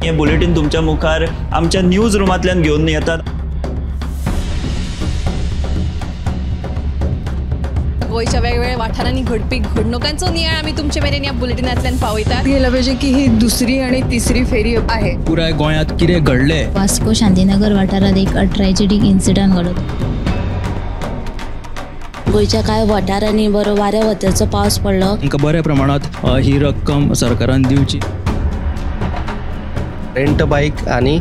हे बुलेटीन तुमच्या मुखार आमच्या न्यूज रुमांतल्यान घेवन येतात। गोंयच्या वेगवेगळ्या वाठारांनी घडपी घडणुकांचो नियाळ आमी तुमचे मेरेन ह्या बुलेटिनांतल्यान पावयतात। गेलं पाहिजे की ही दुसरी आणि तिसरी फेरी आहे। पुराय गोंयांत कितें घडलें। वास्को शांतीनगर वाठारांत एक ट्रॅजेडीक इन्सिडंट घडलो। गोंयच्या कांय वाठारांनी बरो वाऱ्या वताचो पावस पडलो। तांकां बऱ्या प्रमाणांत ही रक्कम सरकारान दिवची। रेंट बाईक आनी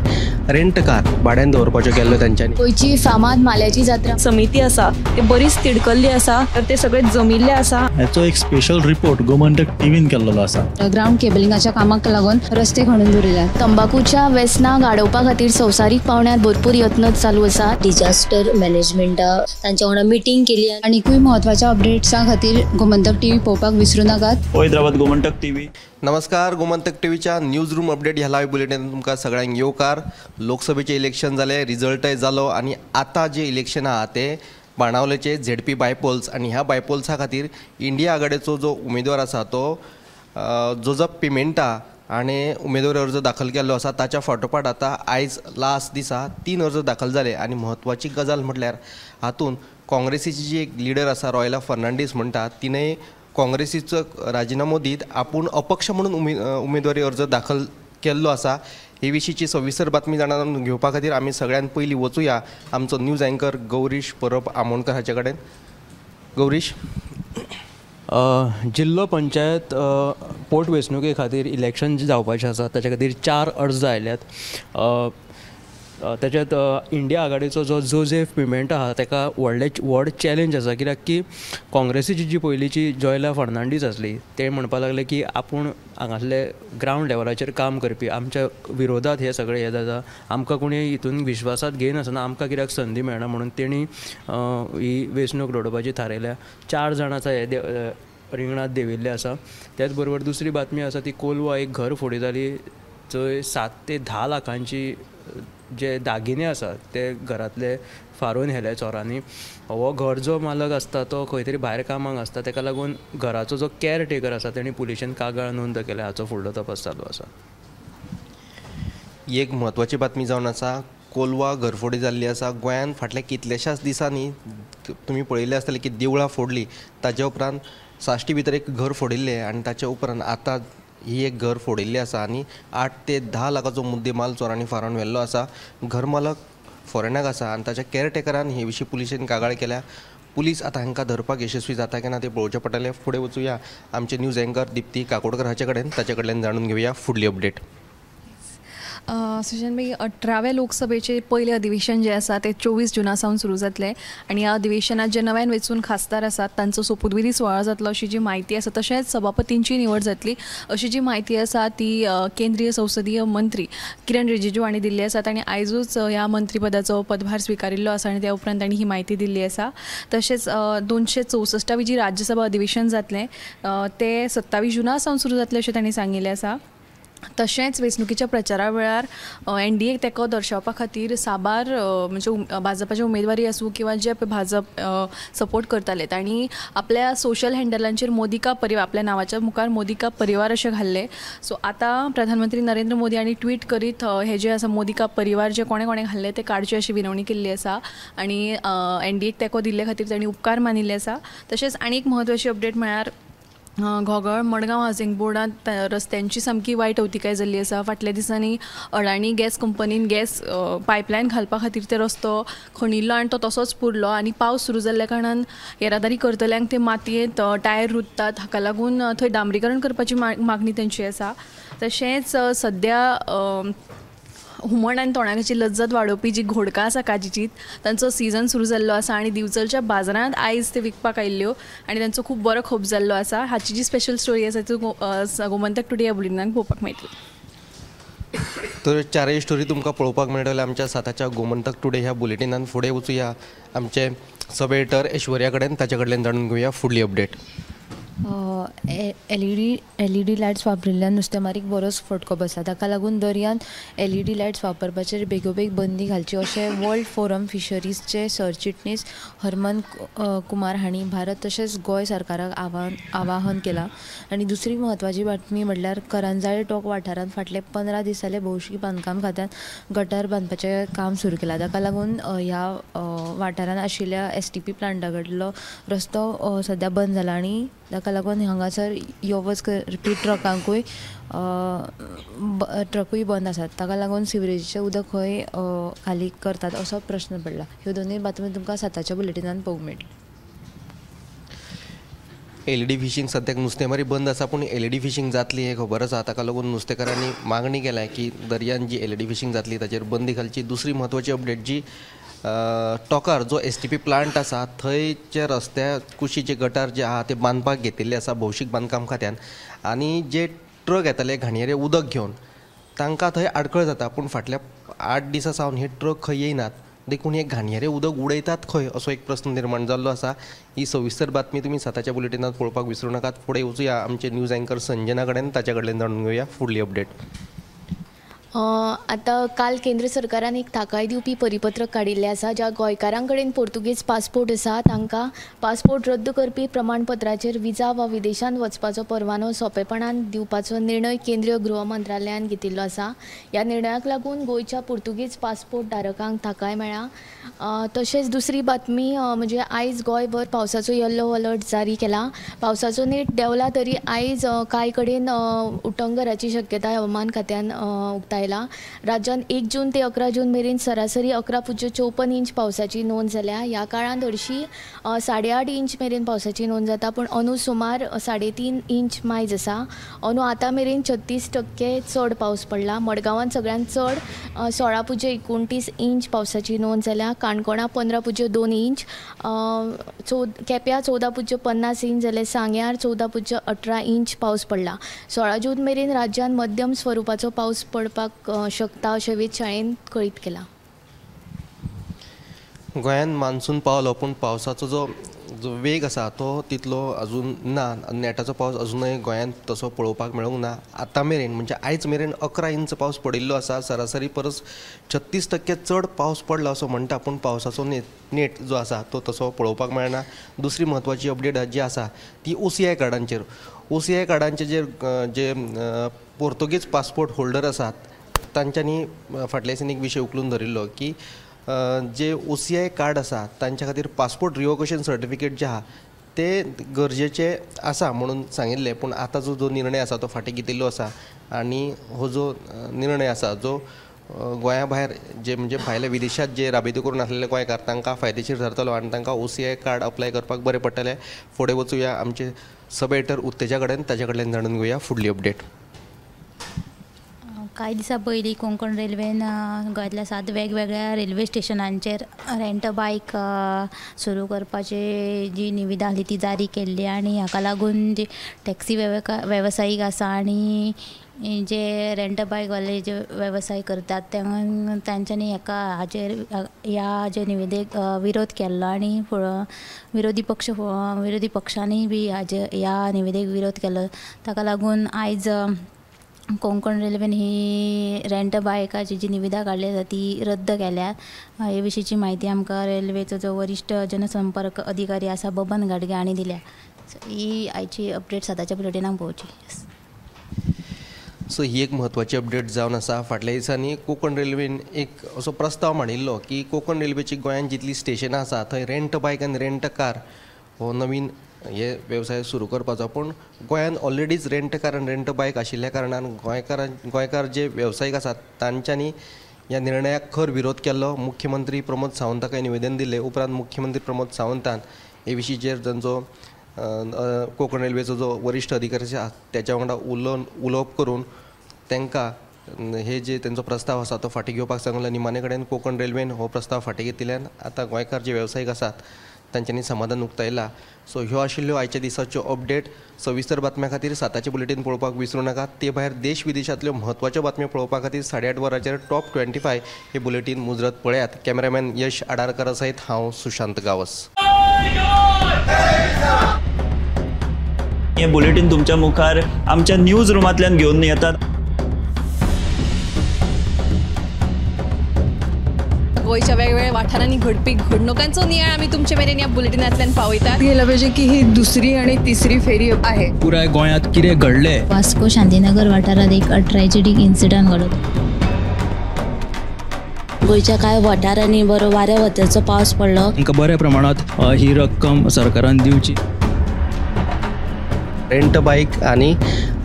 रेंट कार भाड्यान दवरपाच्यो केल्ल्यो तांच्यांनी। गोंयची फामाद माल्याची जात्रा समिती आसा ते बरीच तिडकल्ली आसा, तर ते सगळे जमिल्ले आसा। हाचो एक स्पेशल रिपोर्ट गोमंतक टीव्हीन केल्लो आसा। ग्राउंड केबलिंगाच्या कामाक लागून रस्ते खणून दवरिल्यात। तंबाकूच्या व्यसनाक आडोवपा खातीर संवसारीक पावंड्यार भरपूर यत्न चालू आसा। डिजास्टर मॅनेजमेंटा तांच्या वांगडा मिटींग केली। आनीकूय म्हत्वाच्या अपडेट्सां खातीर गोमंतक टीव्ही पळोवपाक विसरू नाकात। हैदराबाद गोमंतक टीव्ही। नमस्कार, गोमंतक टीव्हीच्या न्यूज रूम अपडेट ह्या लायव्ह बुलेटिनात तुमकां सगळ्यांक येवकार। लोकसभेचे इलेक्शन जाले, रिजल्टय जालो आनी आतां जे इलेक्शन आहा ते बाणावलेचे झेडपी बायपोल्स आनी ह्या बायपोल्सा खातीर इंडिया आघाडेचो जो उमेदवार आसा तो जोजफ पिमेंटा हाणें उमेदवारी अर्ज दाखल केल्लो आसा। ताच्या फाटोफाट आतां आयज लास्ट दिसा 3 अर्ज दाखल जाले आनी म्हत्वाची गजाल म्हटल्यार हातूंत काँग्रेसीची जी एक लिडर आसा रॉयला फर्नांडीस म्हणटा तिणें काँग्रेसीचो राजिनामो दीत आपूण अपक्ष म्हणून उमेदवारी अर्ज दाखल केल्लो आसा। हे विशींची सविस्तर बातमी जाणून घेवपा खातीर आमी सगळ्यान पयलीं वचुया आमचो न्यूज अँकर गौरीश परब आमोणकर हाचे कडेन। गौरीश, जिल्लो पंचायत पोटवेंचणुके खातीर इलेक्शन जावपाचें आसा ताच्या खातीर 4 अर्ज आयल्यात। ताच्यात इंडिया आघाडीचो जो जोजेफ पिमेंटा आहा ताका व्हड चॅलेंज आसा, कित्याक की काँग्रेसीची जी पयलींची जॉयला फर्नांडीस आसली ते म्हणपाक लागले की आपूण हांगासले ग्रावंड लेवलाचेर काम करपी, आमच्या विरोधात हे सगळें हें जाता, आमकां कोणी हितून विश्वासात घेयनासतना आमकां कित्याक संदी मेळना म्हणून तेणी ही वेंचणूक लडोवपाची थारायल्या। 4 जाणांचा हे रिंगणांत देंविल्ले आसा। त्याच बरोबर दुसरी बातमी आसा ती कोलवा एक घर फोडी जाली जंय 7 ते 10 लाखांची जे दागिने आसात ते घरांतले फारून व्हेले चोरांनी। हो घर जो मालक आसता तो खंय तरी भायर कामाक आसता, ताका लागून घराचो जो कॅर टेकर आसा तेणी पुलिशेन कागाळ नोंद केल्या। हाचो फुडलो तपास चालू आसा। एक म्हत्वाची बातमी जावन आसा, कोलवा घरफोडी जाल्ली आसा। गोंयांत फाटल्या कितल्याशाच दिसांनी तुमी पळयलें आसतलें की देवळां फोडली, ताच्या उपरांत साश्टी भितर एक घर फोडिल्लें आनी ताच्या उपरांत आतां ही एक घर फोडिल्लें आसा आनी 8 ते 10 लाखाचो मुद्देमाल चोरांनी फारावन व्हेल्लो आसा। घर मालक फॉरेनाक आसा आनी ताच्या कॅरटेकरान हे विशीं पुलिशेन कागाळ केल्या। पुलीस आतां हांकां धरपाक यशस्वी जाता की ना तें पळोवचें पडटलें। फुडें वचुया आमचे न्यूज अँकर दीप्ती काकोडकर हाचे कडेन, ताचे कडल्यान जाणून घेवया फुडली अपडेट। सुजन भाई, 18व्या लोकसभेचे पयलें अधिवेशन जें आसा तें 24 जुना सावन सुरू जातलें आनी ह्या अधिवेशनात जे नव्यान वेंचून खासदार आसात तांचो सोपूतविधी सुवाळो जातलो अशी जी म्हायती आसा, तशेंच सभापतींची निवड जातली अशी जी म्हायती आसा ती केंद्रीय संसदीय मंत्री किरण रिजिजू हांणी दिल्ली आसा। तांणी आयजूच ह्या मंत्रीपदाचो पदभार स्विकारिल्लो आसा आनी त्या उपरांत तांणी ही म्हायती दिल्ली आसा। तशेंच 264वी जी राज्यसभा अधिवेशन जातलें तें 27 जुना सावन सुरू जातलें अशें तांणी सांगिल्लें आसा। तशेंच वेंचणुकीच्या प्रचारा वेळार एनडीएक तेंको दर्शावपा खातीर साबार म्हणजे भाजपाचे उमेदवारी आसूं किंवा जे भाजप सपोर्ट करताले तांणी आपल्या सोशल हँडलांचेर मोदी का परिवार आपल्या नांवाच्या मुखार मोदी का परिवार अशें घाल्लें। सो आतां प्रधानमंत्री नरेंद्र मोदी हांणी ट्वीट करीत हे जे आसा मोदी का परिवार जे कोणें कोणें घाल्लें तें काडचें अशी विनवणी केल्ली आसा आनी एनडीएक तेंको दिल्ले खातीर तांणी उपकार मानिल्ले आसा। तशेंच आनी एक म्हत्वाची अपडेट म्हळ्यार घोगळ मडगांव हावसिंग बोर्डांत रस्त्यांची सामकी वायट अवतिकाय जाल्ली आसा। फाटल्या दिसांनी अडाणी गॅस कंपनीन गॅस पायपलायन घालपा खातीर ते रस्तो खणिल्लो आनी तो तसोच पुरलो आनी पावस सुरू जाल्ल्या कारणान येरादारी करतल्यांक ते मातयेंत टायर रुततात, हाका लागून थंय डांबरीकरण करपाची मागणी तेंची आसा। तशेंच सद्या हुमण आनी तोणाकाची लज्जत वाडोवपी जी घोडकां आसा काजीची तांचो सिजन सुरू जाल्लो आसा आनी दिवचलच्या बाजारांत आयज ते विकपाक आयिल्ल्यो आनी तांचो खूब बरो खोप जाल्लो आसा। हाची जी स्पेशल स्टोरी आसा ती गोमंतक टुडे ह्या बुलेटिनाक पळोवपाक मेळटली। तर चारय स्टोरी तुमकां पळोवपाक मेळटले आमच्या साताच्या गोमंतक टुडे ह्या बुलेटिनान। फुडें वचुया आमचे सब एडिटर ऐश्वर्या कडेन, ताचे कडल्यान जाणून घेवया फुडली अपडेट। एलईडी लायट्स वापरिल्ल्यान नुस्तेमारीक बरोच फटको बसला. ताका लागून दर्यांत एलईडी लायट्स वापरपाचेर बेगोबेग बंदी घालची अशें वर्ल्ड फोरम फिशरीजचे सरचिटणीस हरमन कुमार हांणी भारत तशेंच गोंय सरकाराक आवाहन केलां. आनी दुसरी म्हत्वाची बातमी म्हणल्यार करंजाळे टोंक वाठारांत फाटले 15 दीस जाले भौशीक बांदकाम खात्यान गटर बांदपाचें काम सुरू केलां. ताका लागून ह्या वाठारांत आशिल्ल्या एसटीपी प्लांटा कडलो रस्तो सद्या बंद जाला आनी ताका लागून हांगासर यो वच करपी ट्रकांकूय ट्रकूय बंद आसात. ताका लागून सिवरेजीचें उदक खंय खाली करतात असो प्रश्न पडला. ह्यो दोनूय बातम्यो तुमकां 7च्या बुलेटिनान पळोवंक मेळटल्यो. एलईडी फिशींग सद्याक नुस्तेमारी बंद आसा, पूण एलईडी फिशींग जातली हें खबर आसा. ताका लागून नुस्तेकारांनी मागणी केल्या की दर्यान जी एलईडी फिशींग जातली ताचेर बंदी घालची. दुसरी म्हत्वाची अपडेट जी टोकार जो एसटीपी प्लांट आसा थंयचे रस्त्या कुशीचे गटार जे आहा ते बांदपाक घेतिल्ले आसा भौशीक बांदकाम खात्यान, आनी जे ट्रक येताले घाणयारे उदक घेवन तांकां थंय आडखळ जाता, पूण फाटल्या 8 दिसां सावन हे ट्रक खंय येयनात, देखून हे घाणयारे उदक उडयतात खंय असो एक प्रस्न निर्माण जाल्लो आसा. ही सविस्तर बातमी तुमी 7च्या बुलेटिनात पळोवपाक विसरूं नाकात. फुडें वचुया आमचे न्यूज अँकर संजना कडेन, ताच्या कडल्यान जाणून घेवया फुडली अपडेट. आतां काल केंद्र सरकारान एक थाकाय दिवपी परिपत्रक काडिल्लें आसा, ज्या गोंयकारां कडेन पोर्तुगीज पासपोर्ट आसा तांकां पासपोर्ट रद्द करपी प्रमाणपत्राचेर विजा वा विदेशांत वचपाचो परवानो सोंपेपणान दिवपाचो निर्णय केंद्रीय गृह मंत्रालयान घेतिल्लो आसा. ह्या निर्णयाक लागून गोंयच्या पोर्तुगीज पासपोर्ट धारकांक थाकाय मेळ्ळा. तशेंच दुसरी बातमी म्हणजे आयज गोंयभर पावसाचो येल्लो अलर्ट जारी केला. पावसाचो नेट देंवला तरी आयज कांय कडेन उटंगराची शक्यताय हवामान खात्यान उक्तायला. राज्यांत 1 जून ते 11 जून मेरेन सरासरी 11.54 इंच पावसाची नोंद जाल्या. ह्या काळांत हरशीं 8.5 इंच मेरेन पावसाची नोंद जाता, पूण अंदू सुमार 3.5 इंच मायज आसा. अंदू आतां मेरेन 36% चड पावस पडला. मडगांवांत सगळ्यांत चड 16.29 इंच पावसाची नोंद जाल्या. काणकोणा 15.2 इंच, केप्यां 14.50 इंच जाल्यार सांग्यार 14.18 इंच पावस पडला. 16 जून मेरेन राज्यांत मध्यम स्वरुपाचो पावस पडपाक शकता अशें वेधशाळेन कळीत केलां. गोंयांत मान्सून पावलो, पूण पावसाचो जो जो वेग आसा तो तितलो अजून ना. नेटाचो पावस अजूनय गोंयांत तसो पळोवपाक मेळूंक ना. आतां मेरेन म्हणजे आयज मेरेन 11 इंच पावस पडिल्लो आसा. सरासरी परस 36% चड पावस पडला असो म्हणटा, पूण पावसाचो नेट जो आसा तो तसो पळोवपाक मेळना. दुसरी म्हत्वाची अपडेट जी आसा ती ओसीआय कार्डांचेर. ओसीआय कार्डांचे जे जे पोर्तुगीज पासपोर्ट होल्डर आसात तांच्यांनी फाटल्या दिसांनी एक विशय उखलून धरिल्लो की जे ओसीआय कार्ड आसा तांच्या खातीर पासपोर्ट रिवोकेशन सर्टिफिकेट जे आहा ते गरजेचे आसा म्हणून सांगिल्लें, पूण आतां जो जो निर्णय आसा तो फाटीं घेतिल्लो आसा आनी हो जो निर्णय आसा जो गोंया भायर जे म्हणजे भायल्या विदेशांत जे राबितो करून आसलेले गोंयकार तांकां फायदेशीर थारतलो आनी तांकां ओसीआय कार्ड अप्लाय करपाक बरें पडटलें. फुडें वचुया आमचे सब एडिटर उत्तेजा कडेन, ताच्या कडल्यान जाणून घेवया फुडली अपडेट. कांय दिसां पयलीं कोंकण रेल्वेन गोंयांतल्या 7 वेगवेगळ्या रेल्वे स्टेशनांचेर रेंट बायक सुरू करपाची जी निविदा आसली ती जारी केल्ली आनी हाका लागून जी टॅक्सी वेवसायीक आसा आनी जे रेंट बायकवाले जे वेवसाय करतात तांच्यांनी हाका हाजेर ह्या जे निविदेक विरोध केल्लो आनी विरोधी पक्षांनी बी हाजे ह्या निविदेक विरोध केलो. ताका लागून आयज कोंकण रेल्वेन ही रेंट बायकाची जी निविदा काडली आसा ती रद्द केल्या. हे विशींची म्हायती आमकां रेल्वेचो जो वरिश्ठ जनसंपर्क अधिकारी आसा बबन गाडगे हांणी दिल्या. ही आयची अपडेट 7च्या बुलेटिनाक पळोवची. सो ही एक म्हत्वाची अपडेट जावन आसा. फाटल्या दिसांनी कोंकण रेल्वेन एक असो प्रस्ताव मांडिल्लो की कोंकण रेल्वेची गोंयांत जितलीं स्टेशनां आसा थंय रेंट बायक आनी रेंट कार हो नवीन हे वेवसाय सुरू करपाचो, पूण गोंयांत ऑलरेडीच रेंट कार आनी रेंट बायक आशिल्ल्या कारणान गोंयकार जे वेवसायीक आसात तांच्यांनी ह्या निर्णयाक खर विरोध केल्लो. मुख्यमंत्री प्रमोद सावंताकय निवेदन दिलें. उपरांत मुख्यमंत्री प्रमोद सावंतान हे विशींचेर तांचो कोंकण रेल्वेचो जो वरिश्ठ अधिकारी आसा त्याच्या वांगडा उलोवप करून तांकां हे जे तेंचो प्रस्ताव आसा तो फाटीं घेवपाक सांगलो. निमाणे कडेन कोंकण रेल्वेन हो प्रस्ताव फाटीं घेतिल्ल्यान आतां गोंयकार जे वेवसायीक आसात तांच्यांनी समाधान उक्तायलां. सो ह्यो आशिल्ल्यो आयच्या दिसाच्यो अपडेट. सविस्तर बातम्यां खातीर 7चें बुलेटीन पळोवपाक विसरूं नाकात. ते भायर देश विदेशांतल्यो म्हत्वाच्यो बातम्यो पळोवपा खातीर 8:30 वरांचेर टॉप 25 हे बुलेटीन मुजरत पळयात. कॅमेरामॅन यश आडारकरा सयत हांव सुशांत गावस. हें बुलेटीन तुमच्या मुखार आमच्या न्यूज रुमांतल्यान घेवन येतात. गोंयच्या वेगवेगळ्या वाठारांनी घडपी घडणुकांचो नियाळ आमी तुमचे मेरेन ह्या बुलेटिनांतल्यान पावयतात. गेलं पाहिजे की ही दुसरी आणि तिसरी फेरी आहे. पुराय गोंयांत कितें घडलें, वास्को शांतीनगर वाठारांत एक ट्रेजेडीक इन्सिडंट घडलो. गोंयच्या कांय वाठारांनी बरो वाऱ्या वताचो पावस पडलो. तांकां बऱ्या प्रमाणांत ही रक्कम सरकारान दिवची. रेंट बायक आनी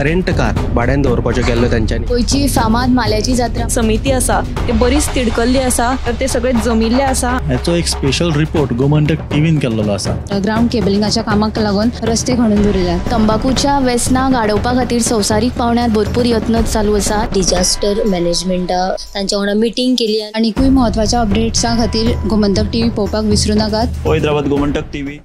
रेंट कार भाड्यान दवरपाच्यो केल्ल्यो तेंच्यांनी. गोंयची फामाद माल्याची जात्रा समिती आसा ते बरीच तिडकल्ली आसा, तर ते सगळे जमिल्ले आसा. हाचो एक स्पेशल रिपोर्ट गोमंतक टीव्हीन केल्लो आसा. ग्रावंड केबलिंगाच्या कामाक लागून रस्ते खणून दवरिल्यात. तंबाकूच्या वेसनाक आडोवपा खातीर संवसारीक पावंड्यार भरपूर यत्न चालू आसात. डिजास्टर मॅनेजमेंटा तांच्या वांगडा मिटींग केली. आनीकूय म्हत्वाच्या अपडेट्सां खातीर गोमंतक टीव्ही पळोवपाक विसरूं नाकात. पळयत रावात गोमंतक टीव्ही.